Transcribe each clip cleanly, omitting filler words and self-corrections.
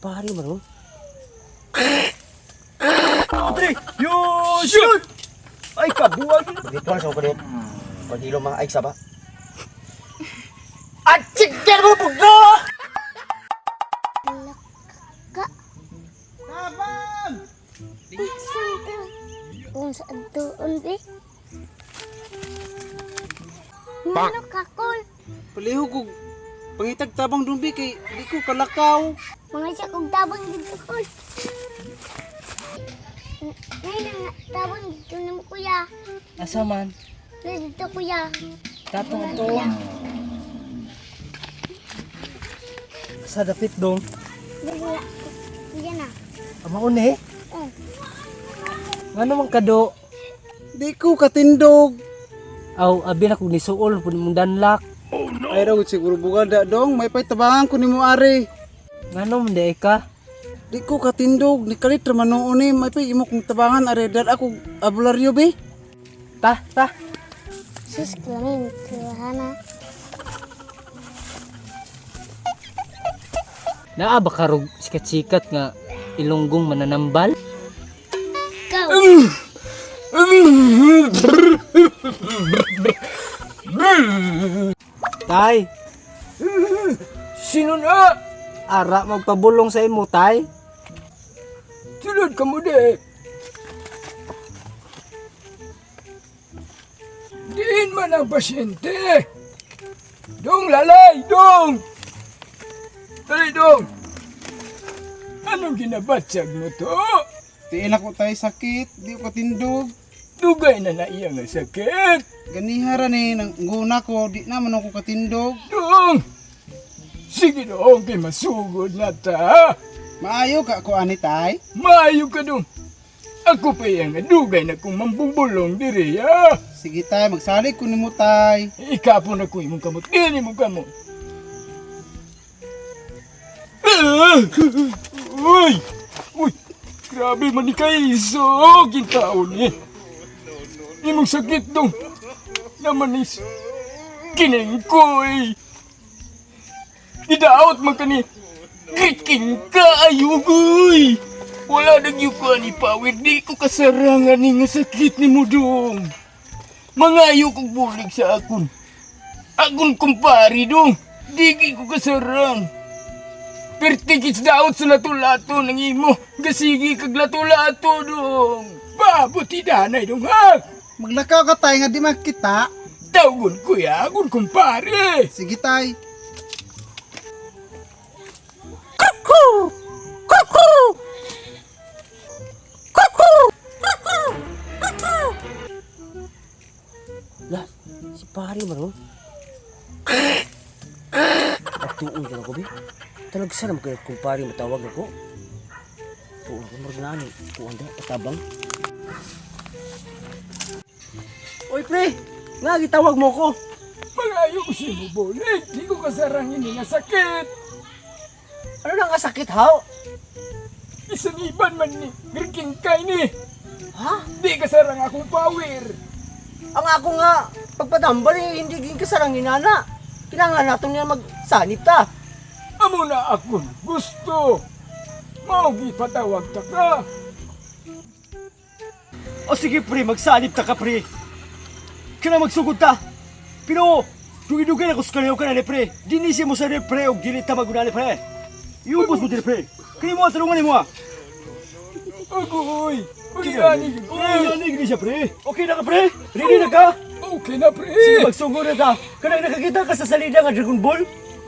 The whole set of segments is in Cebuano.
Pare man oh. Tre, yo, shoot! Ay, kabuwag yun. Ritual sa ko Pagilo mga ay saba. At chicken mo pugo! Ka. Saan Kung saan tuon, be? Ano ka, Kol? Palihog og pangitag tabang dumbi kay di ko kalakaw. Mga siya kong tabang dito, Kol. Ngayon na nga, tabang dito na mo, kuya. Asa man? Na dito, kuya. Tatong to. Sa dapit dong. Dito na, kuya na. Amaon eh. Oh. Ngano man kado? Di ko katindog. Aw, abi na kog nisuol pud mong danlak. Ay raw siguro bugal da dong, may pay tabangan ko nimo ari. Ngano man di ka? Di ko katindog, ni kalit ra man noon eh, may pay imo kong tabangan ari dad ako abularyo be. Ta, ta. Sus, kalamin, tuhana. Naa ba karog sikat-sikat nga ilonggong mananambal? Go! Tay, Sino na? ara magpabulong sa imo, tay. Sunod ka mo di. Diin man ang pasyente. Dong lalay, dong! Dali, dong! Anong ginabatsag mo to? Tiin ako tay sakit, di ko katindog. Dugay na na iya nga sakit. Ganiha ra ni nang nguna ko, di naman ako katindog. Dong! Sige dong, kay masugod na ta. Maayo ka ko ani tay. Maayo ka dong. Ako pa iya nga dugay na kong mambubulong diri ya. Sige tay, magsalig ko nimo tay. Ikapon ako imong kamot. Dili mo kamot. Uy! Uy! Grabe man ni kay isog yung tao ni. Imong sakit dong. Naman is kinengkoy. Idaot man kani. Giking ka ayugoy. Wala nagyo ko ani power. Di ko kasarangan ni nga sakit ni mo dong. Mangayo kong bulig sa akon. Akon kumpari dong. Digi ko kasarang. Pertigits daot sa lato-lato ng imo. Gasigi kag lato-lato dong. Pabuti danay dong ha. Maglakaw ka tay nga di makita. Tawgon ko ya, akon kumpare. Sige tay. Lah, si pare man oh. At tuon ka na ko, be. Talagsa naman kaya kumpare matawag ako. Tuon ko, murag na ani. Tuon da, patabang. Oy, pre. Nga gitawag mo ko. Mangayo ko si mo bulig. Di ko kasarang ini nga sakit. Ano na nga sakit haw? Isang iban man ni. Girking kay ni. Ha? Di kasarang akong power. Ang ako nga pagpadambal eh, hindi gin kasarang inana. Kinahanglan naton niya magsanib ta. Amo na akong gusto. Mao gipatawag ta ka. O sige pre, magsanib ta ka pre. Kana magsugod ta. Pero dugay-dugay na ko sa kanayaw ka na ni pre. Dinisi mo sa ni pre og dili ta magunani pre. Iubos mo dili pre. Kini mo tulungan nimo ah. Agoy! Pag-ani Uy, ani gini siya pre. Okay na ka pre? Ready na ka? Okay na pre! Sige magsugod na ta. Kanang nakakita ka sa salida nga Dragon Ball?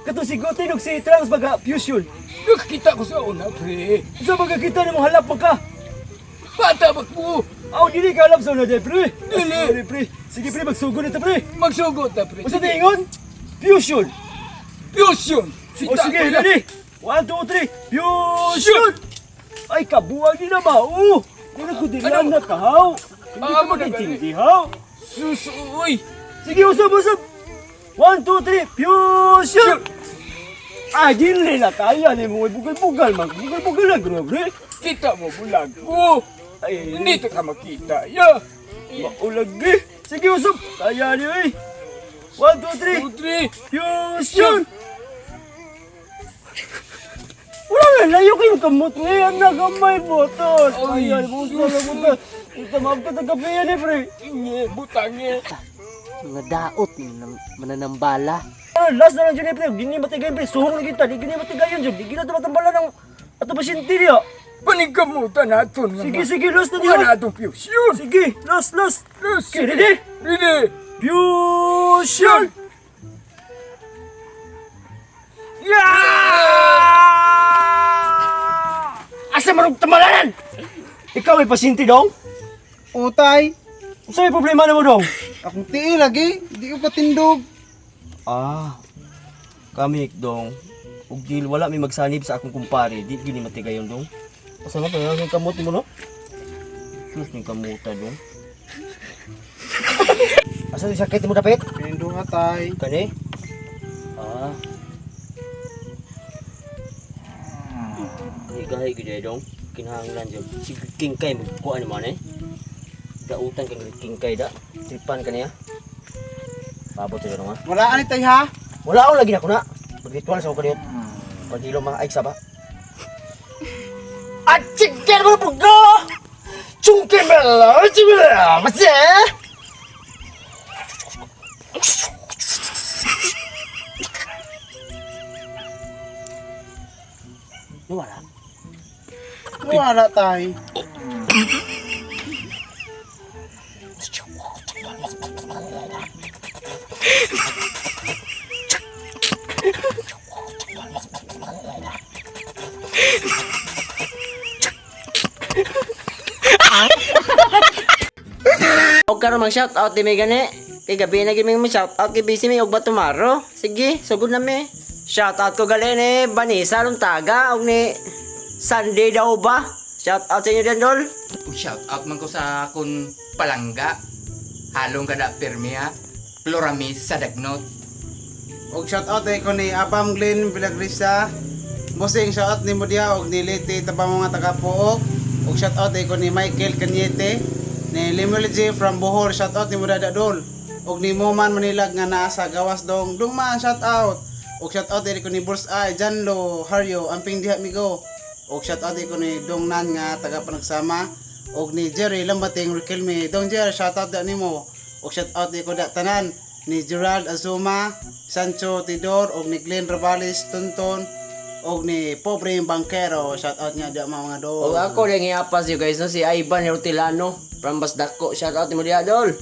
Katong si Goten ug si Trunks baga fusion. Nakakita ko sa una pre. Sa magkakita nimo halap pa ka. Bata ba ko? Aw dili ka alam sa una dili pre. Dili. Sorry, pre. Sige pre, magsugod na ta pre. Magsugod na pre. Usa tingon? Fusion. Fusion! O sige, ready? 1, 2, 3, fusion! Ay, kabuwag ni na ba? Oo! Kuna ko din Ano? na kahaw. Hindi Ah, ka magagali. magintindi, haw. Susuoy! Sige, usap, usap! 1, 2, 3, fusion! Ah, gili na kaya ni mo. Bugal-bugal, man. Bugal-bugal na, grabe. Kita mo bulag ko! Ay, Hindi ta ka makita. Ya! Maulag eh. Sige, usap! Kaya niyo eh. 1, 2, 2, 3! 3, fusion! Wala na, layo kayong kamot ngayon na gamay botos. Ayan, buto na buto. Ito maabot ang kape yan eh, pre. Butangi. Mga daot ng mananambala. Ah, last na lang dyan eh, pre. Gini matigayon, pre. Suhong na kita. Di gini matigayon dyan. Di gina tumatambala ng ato pasyente niya. Paningkamutan naton nga. Sige, sige, last na diha. Wala atong fusion. Sige, last, last. Last. Okay, ready? Ready. Fusion! Yeah! Asa marong tamalanan? Ikaw ay pasyente dong? Utay, Unsa may problema namo dong? akong tiil lagi, di ko katindog. Ah, kami dong. Ug dil wala may magsanib sa akong kumpare, di gyud ni matigayon dong. Asa na pa yung kamot mo no? Sus ning kamuta dong. Asa yung sakit mo dapit? Pinduha tay. Kani? Ah. Gahi gyud ay dong. Kinahanglan jud. Sige kingkay mo kuan naman eh. Dautan kang kingkay da. Tripan kaniya. Pabot sa dong ha. Wala ani tay ha. Wala ako lagi na ko na. Magritual sa ko kaniyot. Paghilo mga ay saba. At chicken mo pugo! Chungkin mo lang! Masa! Wala. Wala tay. Og karon mag shout out di may gani. Kay gabi na gyud mi shout out kay busy mi og ba tomorrow. Sige, sugod na mi. Shout out ko gali ni Vanessa Luntaga og ni Sunday daw ba? Shout out sa inyo dyan, Dol. Shout out man ko sa akon palangga. Halong kada pirmi ha. Floramis sa Dagnot. Og shout out ay ko ni Abam Glenn Villagrisa. Bossing shout out ni mo diha og ni Leti Tabang mga taga Pook. Og shout out ay ko ni Michael Cañete, ni Lemuel J from Bohol, shout out ni mo dada dol. Og ni Moman Manilag nga naa sa gawas dong. Dungman shout out. Og shout out ay ko ni Bullseye Janlo Haryo amping diha migo. Og shout out ay ko ni Dong Nan nga taga Panagsama. Og ni Jerry Lambating Riquelme. Dong Jerry shout out da nimo. Og shout out ay ko da tanan ni Gerald Azuma, Sancho Tidor og ni Glenn Rabales Tunton og ni Pobre Banquero. Shout out niya da mga do. Og ako rin iapas you guys no si Ivan Hertilano from Basdako. Shout out ni mo diha, Dol.